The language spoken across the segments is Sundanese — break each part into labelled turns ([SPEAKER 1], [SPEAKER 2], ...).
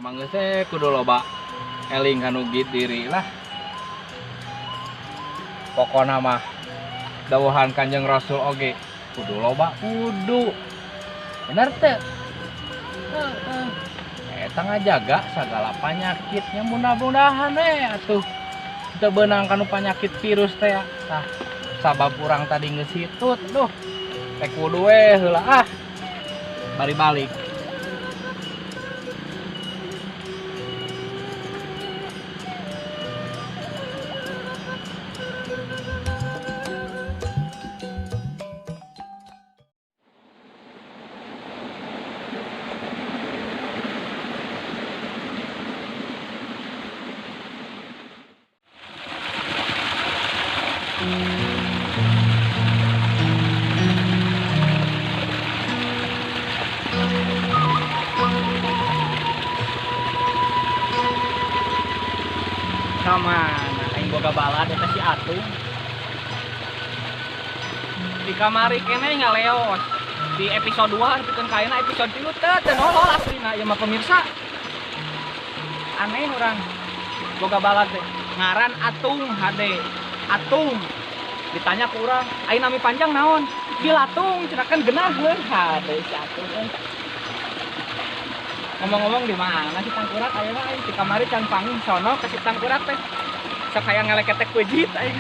[SPEAKER 1] Mah geus kudu loba eling kanu diri lah. Pokona mah dawuhan Kanjeng Rasul oge kudu loba kudu. Bener teu? Heeh. Eta ngajaga sagala panyakitnya mudah-mudahan we atuh. Teu beunang kanu panyakit virus teh tah. Sabab urang tadi geus hitut duh. Rek kudu we heula ah. Bari balik. Kamana aing boga balad eta si Atung. Di kamari keneh ngaleos. Di episode 2 nepikeun ka ayeuna episode 3 teu teu nolol aslina ieu mah pemirsa. Aneh urang boga balad teh. Ngaran Atung HD. Atung. Ditanya ku urang, "Aing nami panjang naon?" Bilatung cenah kan geunaheun HD si Atung euy. Ngomong-ngomong di mana si tangkurak ayeuna aing di kamari can panggung sono ka si tangkurak teh. Sok hayang ngaleketek wejit aing.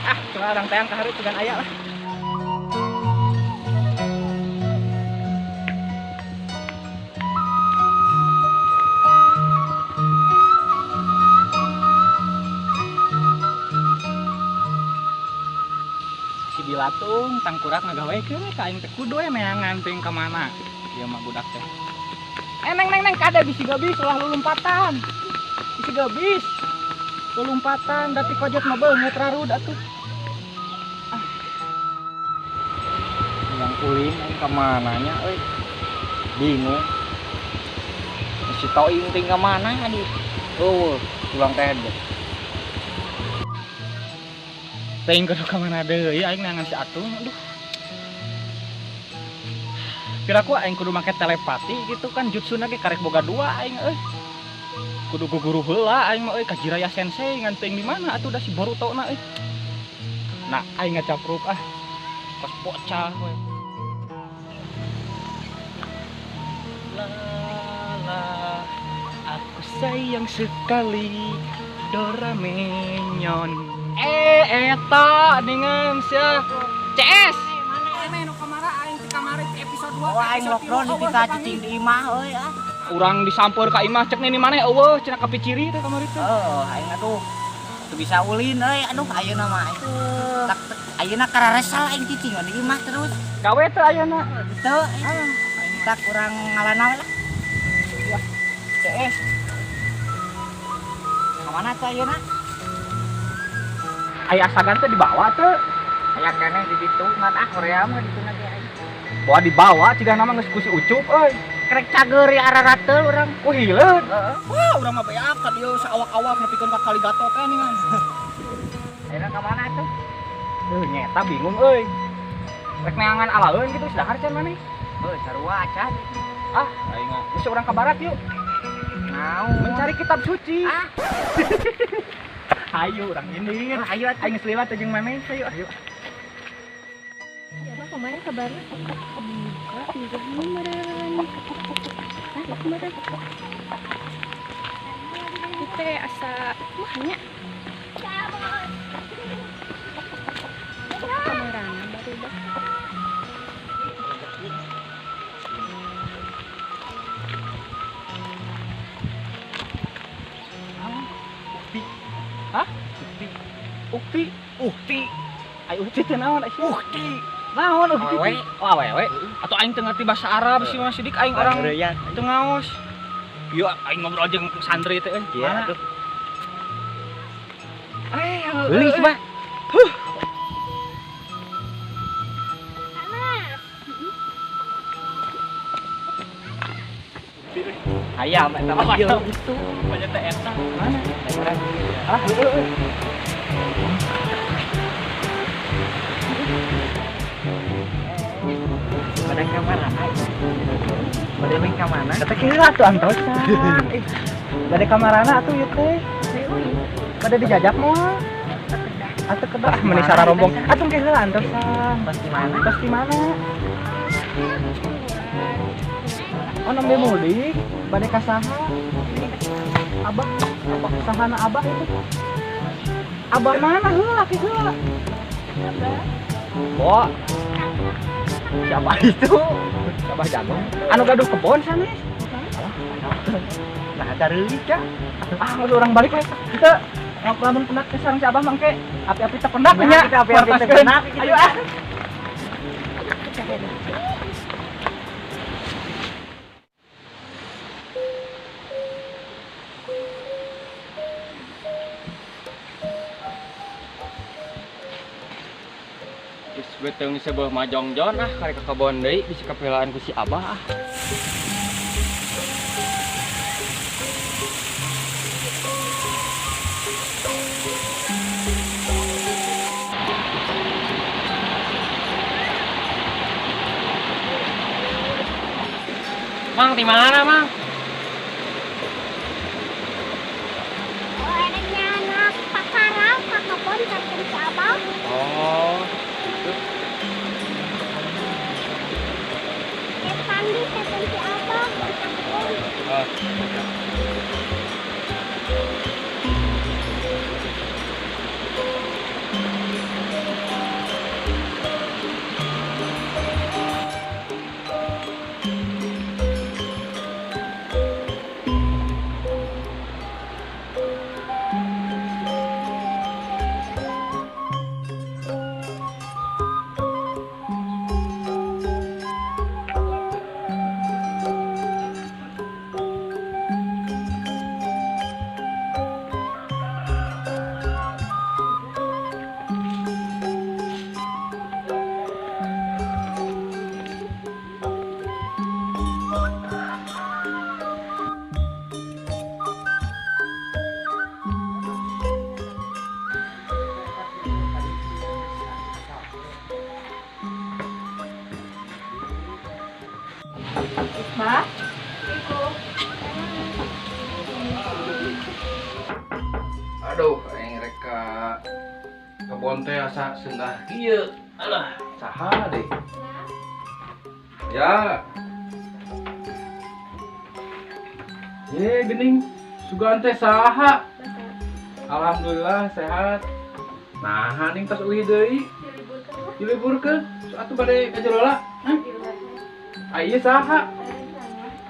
[SPEAKER 1] Ah, cuma urang tayang ka hareup sugan aya lah. Si Bilatung tangkurak ngagawekeun ka aing teh kudu we neangan teuing ka mana. Ieu mah budak teh. Neng neng neng kada bisi gabis ulah lulumpatan. Bisi gabis. Lulumpatan da ti kojot mah beungeut rarud atuh. Ah. Yang ulin aing ka mana nya euy. Bingung. Si Toing ting ka mana adi? Eueuh, tulang teh deh. Teuing kudu ka mana deui aing neangan si Atung aduh. Kira-kira aing kudu make telepati gitu kan jutsuna ge karek boga dua aing euy. Kudu guguru heula aing mah euy ka Jiraiya Sensei ngan teuing di mana atuh da si Boruto na euy. Nah, aing ngacapruk ah. Pas bocah we. La la aku sayang sekali Doraemon. Eta dengan sia CS.
[SPEAKER 2] Oh, aing lockdown di kita cicing di imah euy ah.
[SPEAKER 1] Urang disamper ka imah cek nini maneh eueuh cenah kapiciri teh kamari teh.
[SPEAKER 2] Heuh, aing aduh teu bisa ulin euy, aduh ayeuna mah aing. Tak ayeuna kararesal aing cicing di imah terus.
[SPEAKER 1] Gawe teu ayeuna?
[SPEAKER 2] Teu. Tak urang ngalana we lah.
[SPEAKER 1] Ya. CS.
[SPEAKER 2] Ka mana tuh ayeuna?
[SPEAKER 1] Aya asagan teh dibawa teu?
[SPEAKER 2] Aya keneh di ditu ngan ah Korea mah dituna ge aing.
[SPEAKER 1] Bawa dibawa cigah nama geus ku si Ucup euy.
[SPEAKER 2] Krek cager ya ararateul urang.
[SPEAKER 1] Oh hileud.
[SPEAKER 2] Heeh.
[SPEAKER 1] Wah, urang mah beak ka dieu saawak-awak nepikeun ka Kali Gatot teh ningan.
[SPEAKER 2] Ayeuna ka mana atuh?
[SPEAKER 1] Heuh nyeta bingung euy. Rek neangan alaeun gitu geus dahar can maneh.
[SPEAKER 2] Heuh sarua acan.
[SPEAKER 1] Ah, aing mah geus urang ka barat yuk.
[SPEAKER 2] Naon?
[SPEAKER 1] Mencari kitab suci.
[SPEAKER 2] Ah.
[SPEAKER 1] Hayu urang ini.
[SPEAKER 2] Hayu atuh.
[SPEAKER 1] Aing geus liwat jeung maneh hayu. Hayu.
[SPEAKER 3] Ya, kemarin kabarnya buka juga meren. Ah, kemarin. Kita asa mahnya. Kamarana baru dah.
[SPEAKER 1] Ukti. Hah? Ukti. Ukti. Ukti. Ai ukti teh naon ai? Ukti. Naon ukti?
[SPEAKER 2] Awewe.
[SPEAKER 1] Oh, awewe. Atau aing teu ngerti bahasa Arab sih Mas Sidik aing orang teu ngaos. Ieu aing ngobrol jeung santri teh euy.
[SPEAKER 2] Iya atuh.
[SPEAKER 1] Beli sih, Pak.
[SPEAKER 3] Huh.
[SPEAKER 2] Ayam eta mah ieu
[SPEAKER 1] itu. Banyak teh eta.
[SPEAKER 2] Mana?
[SPEAKER 1] Ah, heueuh.
[SPEAKER 2] Pada kamar aing. Bade link ka mana?
[SPEAKER 4] Kata kira atuh antosan. Ih, bade ka marana atuh ieu teh. Bade dijajak moal. Atuh kedah meuni sararombong. Atuh ke heula antosan.
[SPEAKER 2] Pas di mana?
[SPEAKER 4] Tos di mana? Oh, nembe mudik, bade ka saha? Abah, abah sahana abah itu? Abah mana heula ki heula? Bo. Siapa itu? Siapa jago? Anu gaduh kebon sanes. Nah, cari ka. Ah, geus urang balik we. Kita lamun pendak ke sareng si Abah mangke api-api teu pendak nya.
[SPEAKER 2] Kita api-api teu pendak, gitu.
[SPEAKER 4] Ayo ah.
[SPEAKER 1] Geus beuteung seubeuh majongjon ah karek ka kebon deui bisi kapelaan ku si Abah ah. Mang di mana, Mang?
[SPEAKER 3] Oh, enaknya anak pakarang ka kebon sareng si Abah.
[SPEAKER 1] Oh, gitu.
[SPEAKER 3] Pandi sareng si Abah ka kebon.
[SPEAKER 1] Ah.
[SPEAKER 3] Mbak?
[SPEAKER 1] Aduh, aing rek ka kebon teh asa seungah kieu. Alah, saha deh. Ya. Ye, geuning sugan teh saha? Alhamdulillah sehat. Nah, ning tos uih deui. Diliburkeun. Atuh bade ka jero lah. Hah? Ieu saha?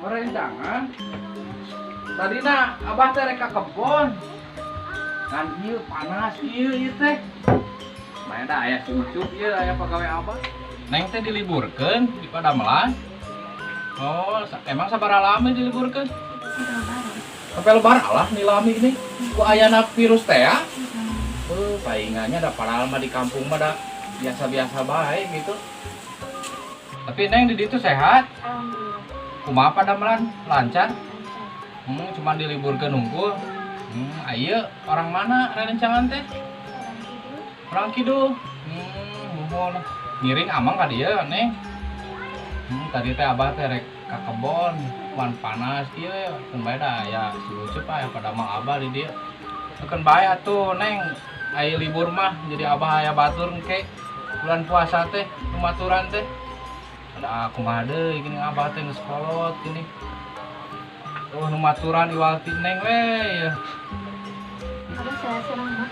[SPEAKER 1] Merencangan. Tadina abah teh rek ka kebon. Kan ieu panas ieu ieu teh. Maya da aya si Ucup ieu aya pagawe abah. Neng teh diliburkeun di padamelan. Oh, emang sabaraha lami diliburkeun? Sampai lebaran lah nih lami ini. Ku ayana virus teh ya? Oh, palingannya da padahal mah di kampung mah da biasa-biasa bae gitu. Tapi Neng di ditu sehat?
[SPEAKER 3] Alhamdulillah.
[SPEAKER 1] Kumaha padamelan? Lancar? Cuman diliburkeun unggul. Ayo orang mana rerencangan teh? Orang Kidul. Muhun. Ngiring amang ka dieu, Neng. Tadi teh abah teh rek ka kebon, wan panas kieu keun bae da aya si Ucup aya pada mang abah di dieu. Keun bae atuh, Neng. Aya libur mah jadi abah aya batur engke bulan puasa teh, lumaturan teh. Ada kumaha deui geuning abah teh geus kolot geuning. Oh, numaturan iwal ti Neng we ya.
[SPEAKER 3] Abah sehat sareng mah?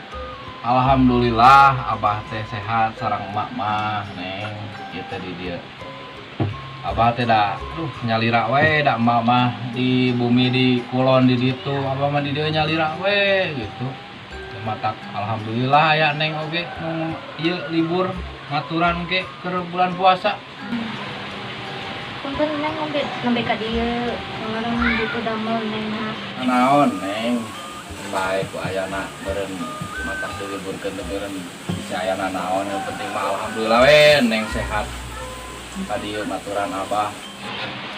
[SPEAKER 1] Alhamdulillah abah teh sehat sareng emak mah, Neng. Ieu teh di dieu. Abah teh da aduh nyalira we da emak mah di bumi di kulon di ditu, abah mah di dieu nyalira we gitu. Matak alhamdulillah aya Neng oge nu ieu libur ngaturan ke keur bulan puasa.
[SPEAKER 3] Punten Neng nembe ka dieu, orang gitu damel Neng mah.
[SPEAKER 1] Naon Neng? Bae ku ayana meureun matak diliburkeun teh meureun bisa ayana naon yang penting mah alhamdulillah we Neng sehat. Ka dieu maturan abah.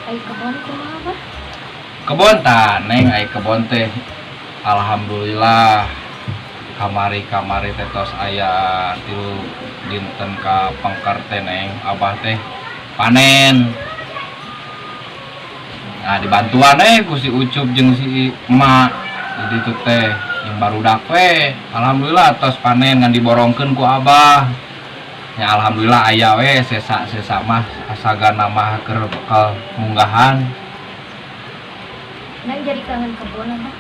[SPEAKER 3] Ai kebon kumaha abah?
[SPEAKER 1] Kebon tah Neng, ai kebon teh alhamdulillah kamari-kamari teh tos aya 3 dinten ka pengker teh Neng, abah teh panen. Nah dibantuan ku si Ucup jeung si emak di ditu teh jeung barudak we. Alhamdulillah tos panen ngan diborongkeun ku abah. Ya alhamdulillah aya we sesa-sesa mah asagana mah keur bekal munggahan.
[SPEAKER 3] Neng jadi kangen kebon apa?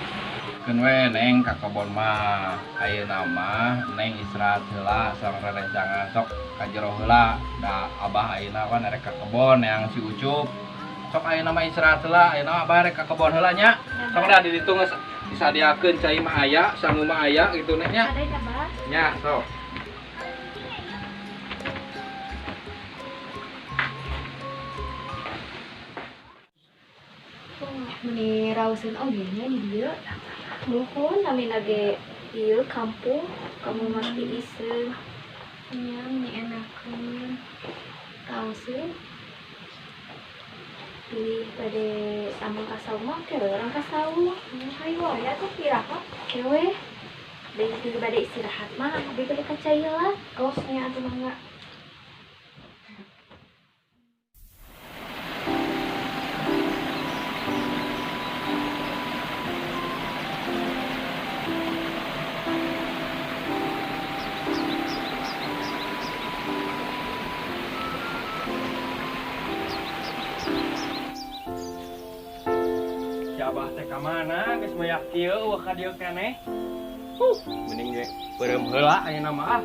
[SPEAKER 1] Keun we Neng ka kebon mah. Ayeuna mah Neng istirahat heula sareng rerencangan sok ka jero heula. Da abah ayeuna kan rek ka kebon yang si Ucup. Sok ayeuna mah istirahat heula, ayeuna mah abah rek ka kebon heula nya. Sok da di ditu geus disadiakeun cai mah aya, sangu mah aya gitu Neng nya.
[SPEAKER 3] Ada abah.
[SPEAKER 1] Nya sok.
[SPEAKER 3] Meni rauseun oge nya di dieu. Nuhun namina ge ieu kampung kamu mah tiiseun. Nya meni enakeun. Rauseun. Pilih bade amang ka saung mah ke urang ka saung. Hayu wae atuh piraha ke we. Deui bade istirahat mah abdi bade ka cai heula. Tos nya atuh mangga.
[SPEAKER 4] Si abah teh ka mana geus moyak kieu eueuh ka dieu keneh. Mending ge beureum heula ayeuna mah ah.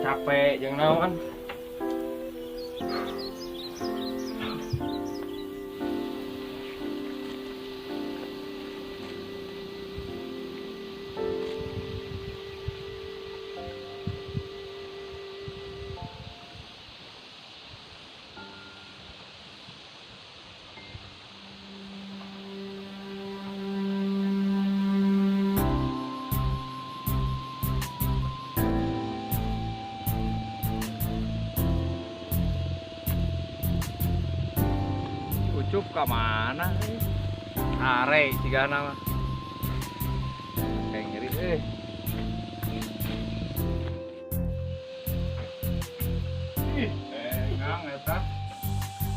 [SPEAKER 4] Capek jeung naon.
[SPEAKER 1] Ucup ka mana euy? Are cigana mah. Kayak nyeri euy. Ih, engang eta.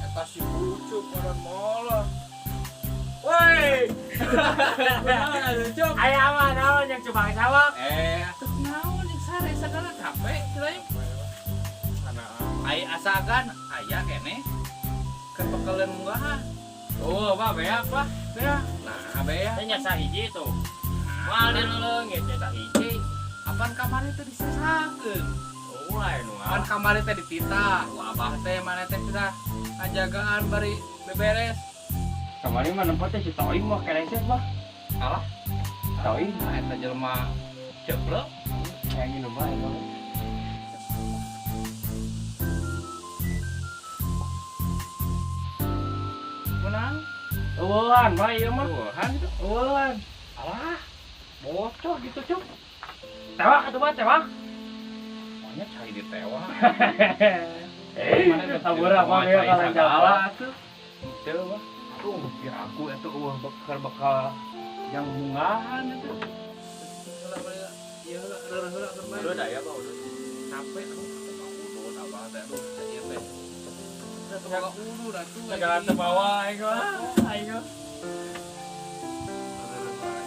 [SPEAKER 1] Eta si Ucup meureun molor. Woi.
[SPEAKER 4] Ucup. Aya mah naon yang coba sawak?
[SPEAKER 1] Atuh naon jeung sare sagala capek cenah. Ai asagan aya keneh. Keur bekaleun munggahan.
[SPEAKER 4] Oh, Pak, beak, Pak.
[SPEAKER 1] Beak. Nah, beak.
[SPEAKER 4] Teh nya sahiji tuh. Moal dileungit nya sahiji.
[SPEAKER 1] Apan kamari teh disesakeun?
[SPEAKER 4] Oh, lain nu.
[SPEAKER 1] Apan kamari teh dititah. Ku abah teh maneh teh sudah ngajagaan bari beberes.
[SPEAKER 4] Kamari mah nempo teh si Toim mah keresek, Pak.
[SPEAKER 1] Alah,
[SPEAKER 4] Toim.
[SPEAKER 1] Nah, eta jelema ceplok.
[SPEAKER 4] Kayak minum bae, Pak.
[SPEAKER 1] Menang.
[SPEAKER 4] Eueuhan, Pak, ieu mah.
[SPEAKER 1] Eueuhan itu.
[SPEAKER 4] Eueuhan.
[SPEAKER 1] Alah, bocor gitu, Cuk.
[SPEAKER 4] Tewak atuh, Pak, tewak.
[SPEAKER 1] Maunya cai ditewak.
[SPEAKER 4] Sabur apa ya kalau
[SPEAKER 1] segala atuh.
[SPEAKER 4] Henteu, Pak.
[SPEAKER 1] Tuh, pikir aku itu eueuh bekal-bekal yang munggahan itu. Ieu heula, reureun heula keur bae.
[SPEAKER 4] Udah aya, Pak, udah.
[SPEAKER 1] Capek aduh, udud abah teh aduh, ieu teh. Teu udud atuh.
[SPEAKER 4] Segala teu bawa aing mah, aing mah.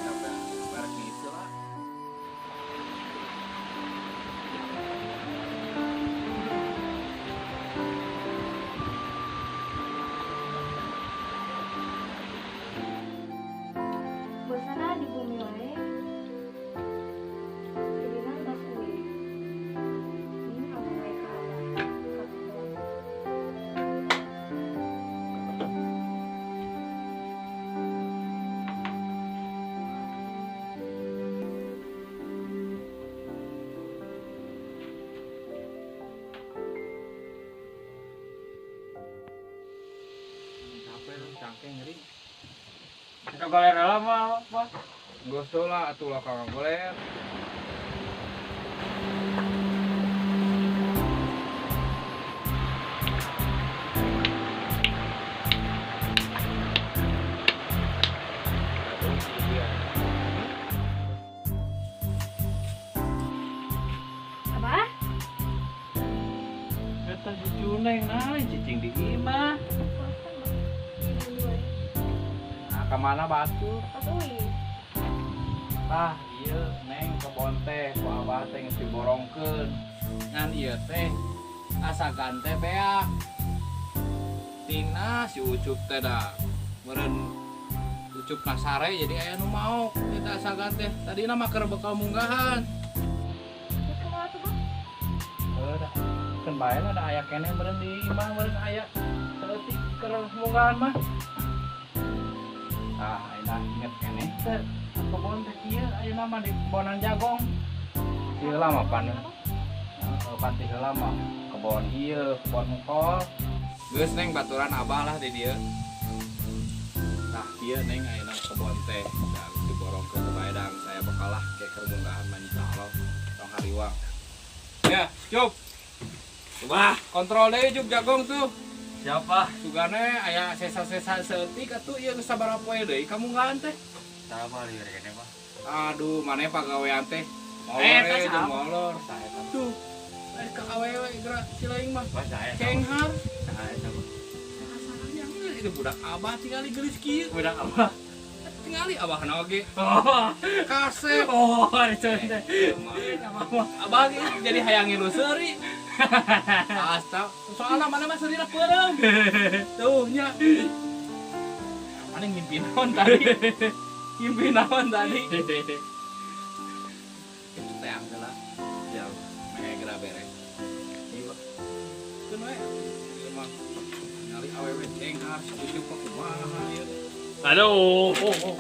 [SPEAKER 1] Capek, bareng gitu lah.
[SPEAKER 3] Bosan ah di bumi wae. Jadina tos uih. Ini langsung wae ka abah. Ka kebon.
[SPEAKER 1] Capek lu, cangkeng nyeri.
[SPEAKER 4] Ka goler heula mah, Pak.
[SPEAKER 1] Gosok lah atuh lah ka goler.
[SPEAKER 3] Abah?
[SPEAKER 1] Eta si Cuneng nah cicing di imah.
[SPEAKER 3] Bosan, Bang. Di bumi wae.
[SPEAKER 1] mana batu.
[SPEAKER 3] Pas uih.
[SPEAKER 1] Tah, ieu Neng kebon teh ku abah teh geus diborongkeun. Ngan ieu teh asagan teh beak. Tina si Ucup teh da meureun Ucup nasare jadi aya nu maok eta asagan teh. Tadina mah keur bekal munggahan.
[SPEAKER 3] Terus kumaha tuh, Bang?
[SPEAKER 1] Heuh dah. Keun bae lah da aya keneh meureun di imah meureun aya saeutik keur munggahan mah. Tah, ayeuna inget keneh teh kebon teh kieu ayeuna mah di kebonan jagong. Ieu lah mah pan. Heeh, panti heula mah kebon ieu, kebon kol. Geus Neng baturan abah lah di dieu. Tah kieu Neng ayeuna kebon teh dan diborongkeun ke bae saya bakal lah ke keur munggahan mah insyaallah tong hariwang. Ya, Cup. Wah, kontrol deui Cup jagong tuh.
[SPEAKER 5] Siapa?
[SPEAKER 1] Sugane aya sesa-sesa saeutik atuh ieu geus sabaraha poe deui kamunggahan teh.
[SPEAKER 5] Sabar ya kene, Pak.
[SPEAKER 1] Aduh, maneh pagawean teh. Molor
[SPEAKER 5] Eh,
[SPEAKER 1] eh,
[SPEAKER 5] eta
[SPEAKER 1] jeung molor. Tuh. Eh, ka awewe gerak si laing mah.
[SPEAKER 5] Pak saya.
[SPEAKER 1] Cenghar.
[SPEAKER 5] Saya sama.
[SPEAKER 1] Sasalahnya itu budak abah tingali geulis kieu.
[SPEAKER 5] Budak apa?
[SPEAKER 1] Tingali abah oge.
[SPEAKER 5] Oh.
[SPEAKER 1] Kasep.
[SPEAKER 5] Oh, itu teh.
[SPEAKER 1] Abah ge jadi hayang ngilu seuri. Asta, soalna mana mah seurina peureum. Tuh nya. Mana ngimpi naon tadi? Ngimpi naon tadi? Itu teh heula.
[SPEAKER 5] Ya.
[SPEAKER 1] Meh geura beres.
[SPEAKER 5] Iya.
[SPEAKER 1] Keun we. Ieu mah ningali awewe cenghar setuju kok kumaha ieu.
[SPEAKER 5] Aduh. Oh, oh.